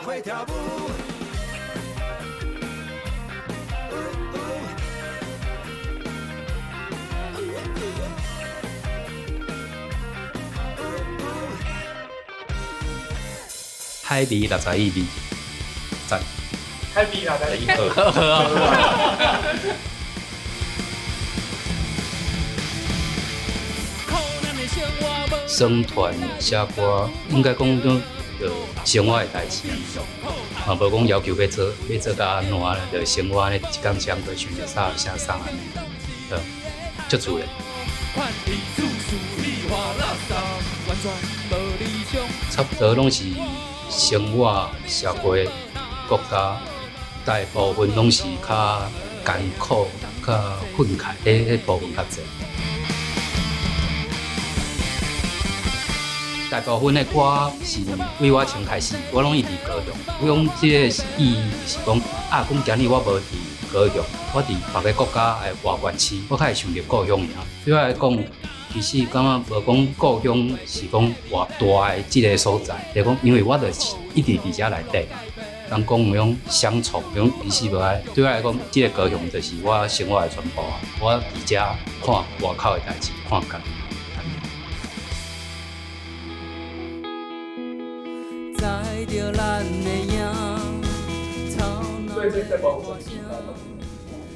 伙跳舞。海味61味，赞。海味61 宣传写歌，应该讲种就生活的代誌，嘛無講要求欲做，欲做甲按怎咧，就生活咧一工一工過想著啥寫啥按呢，對，足自然。差不多攏是生活、社會、國家，大部分攏是較艱苦、較憤慨，彼部分較濟。大部分的歌是對我先開始，我攏一直高雄。我講這個意義是講，啊，講今日我無佇高雄，我佇別个國家的外縣市，我較會想著故鄉爾。對我來講，其實感覺無講故鄉是講偌大的這個所在，就講因為我就是一直佇遮內底。人講那種鄉愁，那種其實無愛。對我來講，這個高雄就是我生活的全部啊！我佇遮看外口的代誌，看家己。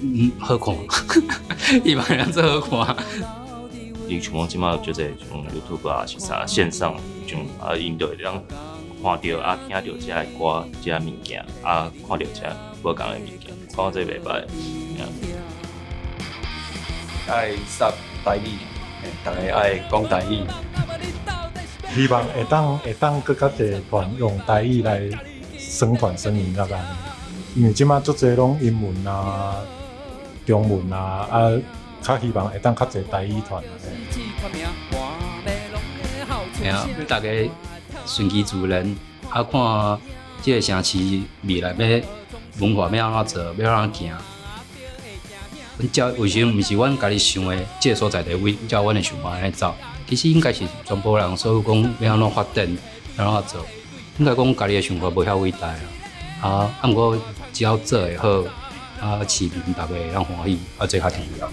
嗯，好看，一般人做好看。你像講這馬就這像 YouTube 啊，是啥線上像啊，𪜶就會當看著啊，聽著這的歌，這物件啊，看著這無仝的物件，看這袂䆀。愛說台語，逐个愛講台語。希望會當閣較濟團用台語來宣傳聲音啦，因為這馬足濟攏英文啊、中文啊，啊，較希望會當較濟台語團。嘿啊，逐家順其自然，啊，看這个城市未來欲文化欲按怎做，欲按怎行。阮照為什麼毋是阮家己想的這个所在地位，照阮的想法按呢走？其實應該是全部人所有講欲按怎發展，欲按怎做，應該講家己的想法無遐偉大啦。啊，啊，毋過只要做會好，啊，市民逐家會當歡喜，啊，這較重要。